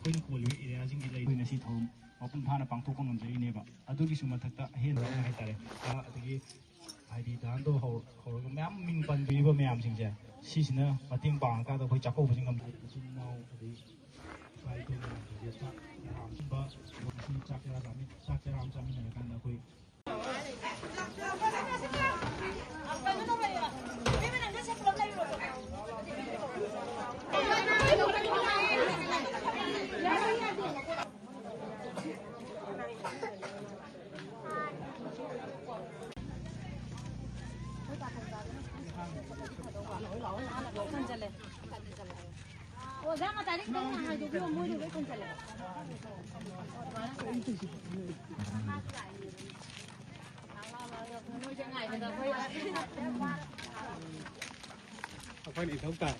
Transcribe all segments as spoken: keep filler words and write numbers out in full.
ꯑꯩꯈꯣꯏꯅ ꯀꯣꯜꯂꯤꯕ ꯑꯦꯔꯤꯌꯥꯁꯤꯡꯒꯤ ꯂꯩ ꯑꯩꯈꯣꯏ ꯉꯁꯤ ꯊꯧꯔꯝ ꯃꯄꯨꯡ ꯐꯥꯅ ꯄꯥꯡꯊꯣꯛꯄ ꯉꯝꯖꯔꯤꯅꯦꯕ꯫ ꯑꯗꯨꯒꯤꯁꯨ ꯃꯊꯛꯇ ꯑꯍꯦꯟꯕ ꯑꯃ ꯍꯥꯏꯇꯥꯔꯦ, ꯑꯗꯒꯤ ꯍꯥꯏꯗꯤ ꯗꯥꯟꯗꯣ ꯍꯧꯔꯒ ꯃꯌꯥꯝ ꯃꯤꯡ ꯄꯟꯕꯤꯔꯤꯕ ꯃꯌꯥꯝꯁꯤꯡꯁꯦ, ꯁꯤꯁꯤꯅ ꯃꯇꯦꯡ ꯄꯥꯡꯉꯀꯥꯟꯗ ꯑꯩꯈꯣꯏ ꯆꯥꯛꯀꯧꯕꯁꯤ ꯉꯝꯖꯩ꯫ ꯏꯆꯤꯟ ꯏꯅꯥꯎ ꯑꯗꯩ ꯏꯄꯥ ꯏꯄꯨꯒꯤ ꯃꯌꯥꯝꯁꯤꯡꯁꯦ ꯆꯥꯛ ꯆꯔꯥ ꯑꯃ, ꯉꯁꯤ ꯆꯥꯛ ꯆꯔꯥ ꯆꯥꯃꯤ-, ꯆꯥꯛ ꯆꯔꯥ ꯑꯃ ꯆꯥꯃꯤꯟꯅꯔꯀꯥꯟꯗ ꯑꯩꯈꯣꯏ ꯑꯣꯖꯥ ꯃꯇꯥꯏꯗ ꯈꯤꯇꯪ ꯍꯥꯏꯗꯣꯛꯄꯤꯌꯣ, ꯃꯣꯏꯗꯣ ꯂꯣꯏ ꯀꯟꯁꯜꯂꯦ꯫ ꯃꯣꯏꯁꯦ ꯉꯥꯏꯕꯗ ꯑꯩꯈꯣꯏ ꯑꯩꯈꯣꯏꯅ ꯏꯊꯧ ꯇꯥꯏ꯫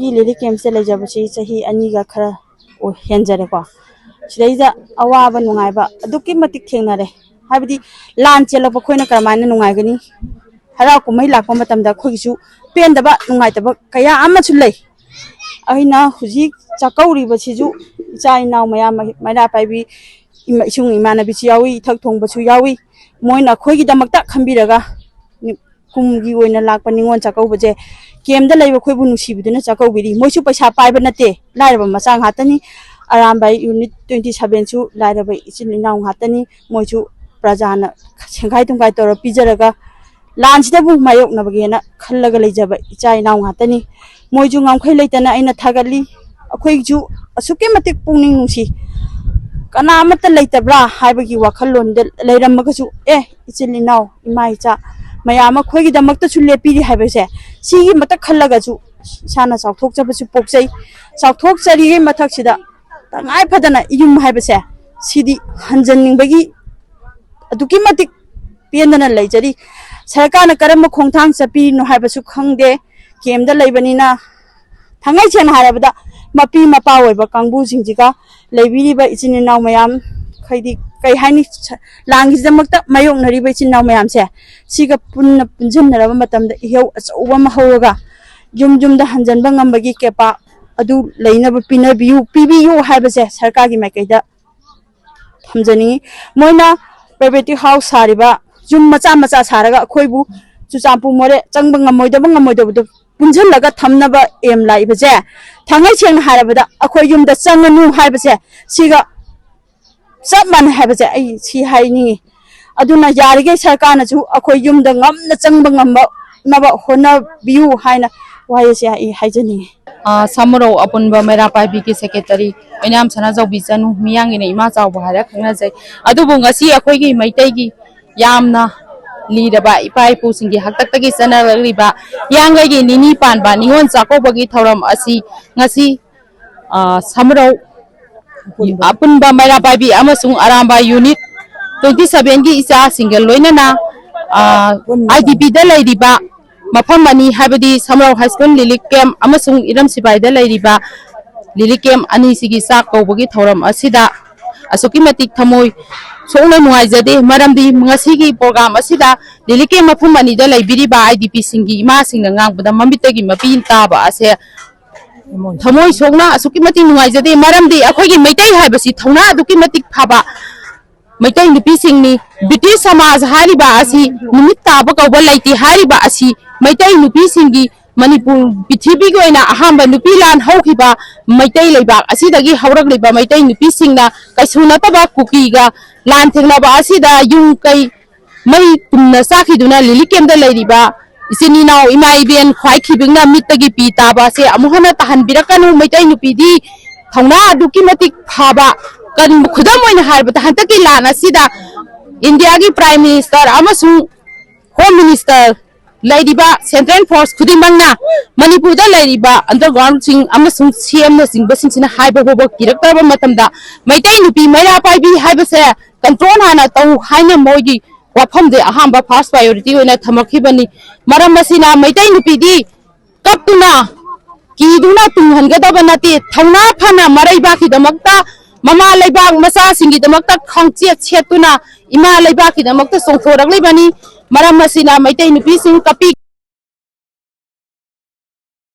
ꯒꯤ ꯂꯤꯔꯤꯛ ꯀꯦꯝꯞꯁꯦ ꯂꯩꯖꯕꯁꯤ ꯆꯍꯤ ꯑꯅꯤꯒ ꯈꯔ ꯑꯣꯏ-, ꯍꯦꯟꯖꯔꯦꯀꯣ꯫ ꯁꯤꯗꯩꯗ ꯑꯋꯥꯕ ꯅꯨꯡꯉꯥꯏꯕ ꯑꯗꯨꯛꯀꯤ ꯃꯇꯤꯛ ꯊꯦꯡꯅꯔꯦ꯫ ꯍꯥꯏꯕꯗꯤ ꯂꯥꯟ ꯆꯦꯜꯂꯛꯄ ꯑꯩꯈꯣꯏꯅ ꯀꯔꯝꯍꯥꯏꯅ ꯅꯨꯡꯉꯥꯏꯒꯅꯤ? ꯍꯔꯥꯎ ꯀꯨꯝꯍꯩ ꯂꯥꯛꯄ ꯃꯇꯝꯗ ꯑꯩꯈꯣꯏꯒꯤꯁꯨ ꯄꯦꯟꯗꯕ, ꯅꯨꯡꯉꯥꯏꯇꯕ ꯀꯌꯥ ꯑꯃꯁꯨ ꯂꯩ꯫ ꯑꯩꯅ ꯍꯧꯖꯤꯛ ꯆꯥꯛꯀꯧꯔꯤꯕꯁꯤꯁꯨ ꯏꯆꯥ ꯏꯅꯥꯎ ꯃꯌꯥꯝ, ꯃꯩꯔꯥ ꯄꯥꯏꯕꯤ ꯏꯃ-, ꯏꯁꯨꯡ ꯏꯃꯥꯟꯅꯕꯤꯁꯨ ꯌꯥꯎꯏ, ꯏꯊꯛ ꯊꯣꯡꯕꯁꯨ ꯌꯥꯎꯏ꯫ ꯃꯣꯏꯅ ꯑꯩꯈꯣꯏꯒꯤꯗꯃꯛꯇ ꯈꯟꯕꯤꯔꯒ ꯀꯨꯝꯒꯤ ꯑꯣꯏꯅ ꯂꯥꯛꯄ ꯅꯤꯉꯣꯜ ꯆꯥꯛꯀꯧꯕꯁꯦ ꯀꯦꯝꯗ ꯂꯩꯕ ꯑꯩꯈꯣꯏꯕꯨ ꯅꯨꯡꯁꯤꯕꯤꯗꯨꯅ ꯆꯥꯛꯀꯧꯕꯤꯔꯤ꯫ ꯃꯣꯏꯁꯨ ꯄꯩꯁꯥ ꯄꯥꯏꯕ ꯅꯠꯇꯦ, ꯂꯥꯏꯔꯕ ꯃꯆꯥ ꯉꯥꯛꯇꯅꯤ꯫ ꯑꯔꯥꯝꯕꯥꯏ ꯌꯨꯅꯤꯠ ꯇ꯭ꯋꯦꯟꯇꯤ ꯁꯚꯦꯟꯁꯨ ꯂꯥꯏꯔꯕ ꯏꯆꯤꯟ ꯏꯅꯥꯎ ꯉꯥꯛꯇꯅꯤ꯫ ꯃꯣꯏꯁꯨ ꯄ꯭ꯔꯖꯥꯅ ꯁꯦꯡꯒꯥꯏ ꯇꯨꯝꯒꯥꯏ ꯇꯧꯔ ꯄꯤꯖꯔꯒ ꯂꯥꯟꯁꯤꯗꯕꯨ ꯃꯥꯌꯣꯛꯅꯕꯒꯦꯅ ꯈꯜꯂꯒ ꯂꯩꯖꯕ ꯏꯆꯥ ꯏꯅꯥꯎ ꯉꯥꯛꯇꯅꯤ꯫ ꯃꯣꯏꯁꯨ ꯉꯝꯈꯩ ꯂꯩꯇꯅ ꯑꯩꯅ ꯊꯥꯒꯠꯂꯤ꯫ ꯑꯩꯈꯣꯏꯁꯨ ꯑꯁꯨꯛꯀꯤ ꯃꯇꯤꯛ ꯄꯨꯛꯅꯤꯡ ꯅꯨꯡꯁꯤ꯫ ꯀꯅꯥ ꯑꯃꯠꯇ ꯂꯩꯇꯕ꯭ꯔꯥ ꯍꯥꯏꯕꯒꯤ ꯋꯥꯈꯜꯂꯣꯟꯗ ꯂꯩꯔꯝꯃꯒꯁꯨ, ꯑꯦ, ꯏꯆꯤꯜ ꯏꯅꯥꯎ, ꯏꯃꯥ ꯏꯆꯥ ꯃꯌꯥꯝ ꯑꯃ ꯑꯩꯈꯣꯏꯒꯤꯗꯃꯛꯇꯁꯨ ꯂꯦꯞꯄꯤꯔꯤ ꯍꯥꯏꯕꯁꯦ, ꯁꯤꯒꯤ ꯃꯊꯛ ꯈꯜꯂꯒꯁꯨ ꯏꯁꯥꯅ ꯆꯥꯎꯊꯣꯛꯆꯕꯁꯨ ꯄꯣꯛꯆꯩ꯫ ꯆꯥꯎꯊꯣꯛꯆꯔꯤꯉꯩ ꯃꯊꯛꯁꯤꯗ ꯇꯉꯥꯏ ꯐꯗꯅ ꯌꯨꯝ ꯍꯥꯏꯕꯁꯦ, ꯁꯤꯗꯤ ꯍꯟꯖꯟꯅꯤꯡꯕꯒꯤ ꯑꯗꯨꯛꯀꯤ ꯃꯇꯤꯛ ꯄꯦꯟꯗꯅ ꯂꯩꯖꯔꯤ꯫ ꯁꯔꯀꯥꯔꯅ ꯀꯔꯝꯕ ꯈꯣꯡꯊꯥꯡ ꯆꯠꯄꯤꯔꯤꯅꯣ ꯍꯥꯏꯕꯁꯨ ꯈꯪꯗꯦ꯫ ꯀꯦꯝꯗ ꯂꯩꯕꯅꯤꯅ, ꯊꯥꯡꯉꯩ ꯁꯦꯡꯅ ꯍꯥꯏꯔꯕꯗ, ꯃꯄꯤ ꯃꯄꯥ ꯑꯣꯏꯕ ꯀꯥꯡꯕꯨꯁꯤꯡꯁꯤꯒ ꯂꯩꯕꯤꯔꯤꯕ ꯏꯆꯤꯟ ꯏꯅꯥꯎ ꯃꯌꯥꯝ, ꯍꯥꯏꯗꯤ, ꯀꯩ ꯍꯥꯏꯅꯤ, ꯁ-, ꯂꯥꯟꯒꯤꯗꯃꯛꯇ ꯃꯥꯌꯣꯛꯅꯔꯤꯕ ꯏꯆꯤꯟ ꯏꯅꯥꯎ ꯃꯌꯥꯝꯁꯦ, ꯁꯤꯒ ꯄꯨꯟꯅ ꯄꯨꯟꯁꯤꯟꯅꯔꯕ ꯃꯇꯝꯗ ꯏꯍꯧ ꯑꯆꯧꯕ ꯑꯃ ꯍꯧꯔꯒ, ꯌꯨꯝ ꯌꯨꯝꯗ ꯍꯟꯖꯟꯕ ꯉꯝꯕꯒꯤ ꯀꯦꯄꯥ ꯑꯗꯨ ꯂꯩꯅꯕ ꯄꯤꯅꯕꯤꯌꯨ, ꯄꯤꯕꯤꯌꯨ ꯍꯥꯏꯕꯁꯦ ꯁꯔꯀꯥꯔꯒꯤ ꯃꯥꯏꯀꯩꯗ ꯊꯝꯖꯅꯤꯡꯉꯤ꯫ ꯃꯣꯏꯅ ꯄ꯭ꯔꯥꯏꯚꯦꯠ ꯍꯥꯎꯁ ꯁꯥꯔꯤꯕ, ꯌꯨꯝ ꯃꯆꯥ ꯃꯆꯥ ꯁꯥꯔꯒ ꯑꯩꯈꯣꯏꯕꯨ ꯆꯨꯔꯆꯥꯟꯄꯨꯔ ꯃꯣꯔꯦ ꯆꯪꯕ ꯉꯝꯃꯣꯏꯗꯕ, ꯉꯝꯃꯣꯏꯗꯕꯗꯣ ꯄꯨꯟꯁꯤꯜꯂꯒ ꯊꯝꯅꯕ ꯑꯦꯝ ꯂꯥꯛꯏꯕꯁꯦ, ꯊꯥꯡꯉꯩ ꯁꯦꯡꯅ ꯍꯥꯏꯔꯕꯗ, ꯑꯩꯈꯣꯏ ꯌꯨꯝꯗ ꯆꯪꯉꯅꯨ ꯍꯥꯏꯕꯁꯦ, ꯁꯤꯒ ꯆꯞ ꯃꯥꯟꯅꯩ ꯍꯥꯏꯕꯁꯦ ꯑꯩ ꯁꯤ ꯍꯥꯏꯅꯤꯡꯉꯤ꯫ ꯑꯗꯨꯅ ꯌꯥꯔꯤꯈꯩ ꯁꯔꯀꯥꯔꯅꯁꯨ ꯑꯩꯈꯣꯏ ꯌꯨꯝꯗ ꯉꯝꯅ ꯆꯪꯕ ꯉꯝꯅꯕ ꯍꯣꯠꯅꯕꯤꯌꯨ ꯍꯥꯏꯅ ꯋꯥꯍꯩ ꯑꯁꯦ ꯑꯩ ꯍꯥꯏꯖꯅꯤꯡꯉꯤ꯫ ꯑ, ꯁꯃꯨꯔꯧ ꯑꯄꯨꯟꯕ ꯃꯩꯔꯥ ꯄꯥꯏꯕꯤꯒꯤ ꯁꯦꯀ꯭ꯔꯦꯇꯔꯤ ꯑꯣꯏꯅꯥꯝ ꯁꯅꯥꯖꯥꯎꯕꯤ ꯆꯅꯨ, ꯃꯤꯌꯥꯝꯒꯤꯅ ꯏꯃꯥ ꯆꯥꯎꯕ ꯍꯥꯏꯔ ꯈꯪꯅꯖꯩ꯫ ꯑꯗꯨꯕꯨ ꯉꯁꯤ ꯑꯩꯈꯣꯏꯒꯤ ꯃꯩꯇꯩꯒꯤ ꯌꯥꯝꯅ ꯂꯤꯔꯕ ꯏꯄꯥ ꯏꯄꯨꯁꯤꯡꯒꯤ ꯍꯥꯛꯇꯛꯇꯒꯤ ꯆꯠꯅꯔꯛꯂꯤꯕ ꯍꯤꯌꯥꯡꯒꯩꯒꯤ ꯅꯤꯅꯤ ꯄꯥꯟꯕ ꯅꯤꯉꯣꯜ ꯆꯥꯛꯀꯧꯕꯒꯤ ꯊꯧꯔꯝ ꯑꯁꯤ ꯉꯁꯤ, ꯑ, ꯁꯃꯨꯔꯧ ꯑꯄꯨꯟꯕ ꯃꯩꯔꯥ ꯄꯥꯏꯕꯤ ꯑꯃꯁꯨꯡ ꯑꯔꯥꯝꯕꯥꯏ ꯌꯨꯅꯤꯠ twenty sevenꯒꯤ ꯏꯆꯥꯁꯤꯡꯒ ꯂꯣꯏꯅꯅ, ꯑ, IDPꯗ ꯂꯩꯔꯤꯕ ꯃꯐꯝ ꯑꯅꯤ, ꯍꯥꯏꯕꯗꯤ ꯁꯃꯨꯔꯧ ꯍꯥꯏ ꯁ꯭ꯀꯨꯜ ꯂꯤꯂꯤꯛ ꯀꯦꯝ ꯑꯃꯁꯨꯡ ꯏꯔꯝ ꯁꯤꯕꯥꯏꯗ ꯂꯩꯔꯤꯕ ꯂꯤꯂꯤꯛ ꯀꯦꯝ ꯑꯅꯤꯁꯤꯒꯤ ꯆꯥꯛ ꯀꯧꯕꯒꯤ ꯊꯧꯔꯝ ꯑꯁꯤꯗ ꯑꯁꯨꯛꯀꯤ ꯃꯇꯤꯛ ꯊꯃꯣꯏ ꯁꯣꯛꯅ ꯅꯨꯡꯉꯥꯏꯖꯗꯦ꯫ ꯃꯔꯝꯗꯤ ꯉꯁꯤꯒꯤ ꯄ꯭ꯔꯣꯒ꯭ꯔꯥꯝ ꯑꯁꯤꯗ ꯂꯤꯂꯤꯛ ꯀꯦꯝ ꯃꯐꯝ ꯑꯅꯤꯗ ꯂꯩꯕꯤꯔꯤꯕ IDPꯁꯤꯡꯒꯤ ꯏꯃꯥꯁꯤꯡꯅ ꯉꯥꯡꯕꯗ ꯃꯃꯤꯠꯇꯒꯤ ꯃꯄꯤ ꯇꯥꯕ ꯑꯁꯦ ꯊꯃꯣꯏ ꯁꯣꯛꯅ ꯑꯁꯨꯛꯀꯤ ꯃꯇꯤꯛ ꯅꯨꯡꯉꯥꯏꯖꯗꯦ꯫ ꯃꯔꯝꯗꯤ ꯑꯩꯈꯣꯏꯒꯤ ꯃꯩꯇꯩ ꯍꯥꯏꯕꯁꯤ ꯊꯧꯅꯥ ꯑꯗꯨꯛꯀꯤ ꯃꯇꯤꯛ ꯐꯕ ꯃꯩꯇꯩ ꯅꯨꯄꯤꯁꯤꯡꯅꯤ꯫ ꯕ꯭ꯔꯤꯇꯤꯁ ꯁꯃꯥꯖ ꯍꯥꯏꯔꯤꯕ ꯑꯁꯤ ꯅꯨꯃꯤꯠ ꯇꯥꯕ ꯀꯧꯕ ꯂꯩꯇꯦ ꯍꯥꯏꯔꯤꯕ ꯑꯁꯤ ꯃꯩꯇꯩ ꯅꯨꯄꯤꯁꯤꯡꯒꯤ, ꯃꯅꯤꯄꯨꯔ ꯄ꯭ꯔꯤꯊꯤꯕꯤꯒꯤ ꯑꯣꯏꯅ ꯑꯍꯥꯟꯕ ꯅꯨꯄꯤ ꯂꯥꯟ ꯍꯧꯈꯤꯕ ꯃꯩꯇꯩ ꯂꯩꯕꯥꯛ ꯑꯁꯤꯗꯒꯤ ꯍꯧꯔꯛꯂꯤꯕ ꯃꯩꯇꯩ ꯅꯨꯄꯤꯁꯤꯡꯅ ꯀꯩꯁꯨ ꯅꯠꯇꯕ ꯀꯨꯀꯤꯒ ꯂꯥꯟ ꯊꯦꯡꯅꯕ ꯑꯁꯤꯗ ꯌꯨꯝ ꯀꯩ ꯃꯩ ꯇꯨꯝꯅ ꯆꯥꯛꯈꯤꯗꯨꯅ ꯂꯤꯂꯤ ꯀꯦꯝꯗ ꯂꯩꯔꯤꯕ ꯏꯆꯤꯟ ꯏꯅꯥꯎ ꯏꯃꯥ ꯏꯕꯦꯟ ꯈ꯭ꯋꯥꯏ ꯈꯤꯕꯤꯛꯅ ꯃꯤꯠꯇꯒꯤ ꯄꯤ ꯇꯥꯕ ꯑꯁꯦ ꯑꯃꯨꯛ ꯍꯟꯅ ꯇꯥꯍꯟꯕꯤꯔꯛꯀꯅꯨ꯫ ꯃꯩꯇꯩ ꯅꯨꯄꯤꯗꯤ ꯊꯧꯅꯥ ꯑꯗꯨꯛꯀꯤ ꯃꯇꯤꯛ ꯐꯕ, ꯀꯟ-, ꯈꯨꯗꯝ ꯑꯣꯏꯅ ꯍꯥꯏꯔꯕꯗ ꯍꯟꯗꯛꯀꯤ ꯂꯥꯟ ꯑꯁꯤꯗ ꯏꯟꯗꯤꯌꯥꯒꯤ Prime Minister ꯑꯃꯁꯨꯡ Home Minister ꯂꯩꯔꯤꯕ Central Force ꯈꯨꯗꯤꯡꯃꯛꯅ ꯃꯅꯤꯄꯨꯔꯗ ꯂꯩꯔꯤꯕ undergroundꯁꯤꯡ ꯑꯃꯁꯨꯡ CMꯅꯆꯤꯡꯕꯁꯤꯡꯁꯤꯅ ꯍꯥꯏꯕ ꯐꯥꯎꯕ ꯀꯤꯔꯛꯇ꯭ꯔꯕ ꯃꯇꯝꯗ ꯃꯩꯇꯩ ꯅꯨꯄꯤ ꯃꯩꯔꯥ ꯄꯥꯏꯕꯤ ꯍꯥꯏꯕꯁꯦ control ꯍꯥꯟꯅ ꯇꯧ ꯍꯥꯏꯅ ꯃꯣꯏꯒꯤ ꯋꯥꯐꯝꯁꯦ ꯑꯍꯥꯟꯕ first priority ꯑꯣꯏꯅ ꯊꯝꯃꯛꯈꯤꯕꯅꯤ꯫ ꯃꯔꯝ ꯑꯁꯤꯅ ꯃꯩꯇꯩ ꯅꯨꯄꯤꯗꯤ ꯀꯞꯇꯨꯅ ꯀꯤꯗꯨꯅ ꯇꯨꯡꯍꯟꯒꯗꯕ ꯅꯠꯇꯦ꯫ ꯊꯧꯅꯥ ꯐꯅ ꯃꯔꯩꯕꯥꯛꯀꯤꯗꯃꯛꯇ, ꯃꯃꯥ ꯂꯩꯕꯥꯛ ꯃꯆꯥꯁꯤꯡꯒꯤꯗꯃꯛꯇ ꯈꯣꯡꯆꯦꯠ ꯁꯦꯠꯇꯨꯅ ꯏꯃꯥ ꯂꯩꯕꯥꯛꯀꯤꯗꯃꯛꯇ ꯆꯣꯡꯊꯣꯔꯛꯂꯤꯕꯅꯤ꯫ ꯃꯔꯝ ꯑꯁꯤꯅ ꯃꯩꯇꯩ ꯅꯨꯄꯤꯁꯤꯡ ꯀꯞꯄꯤ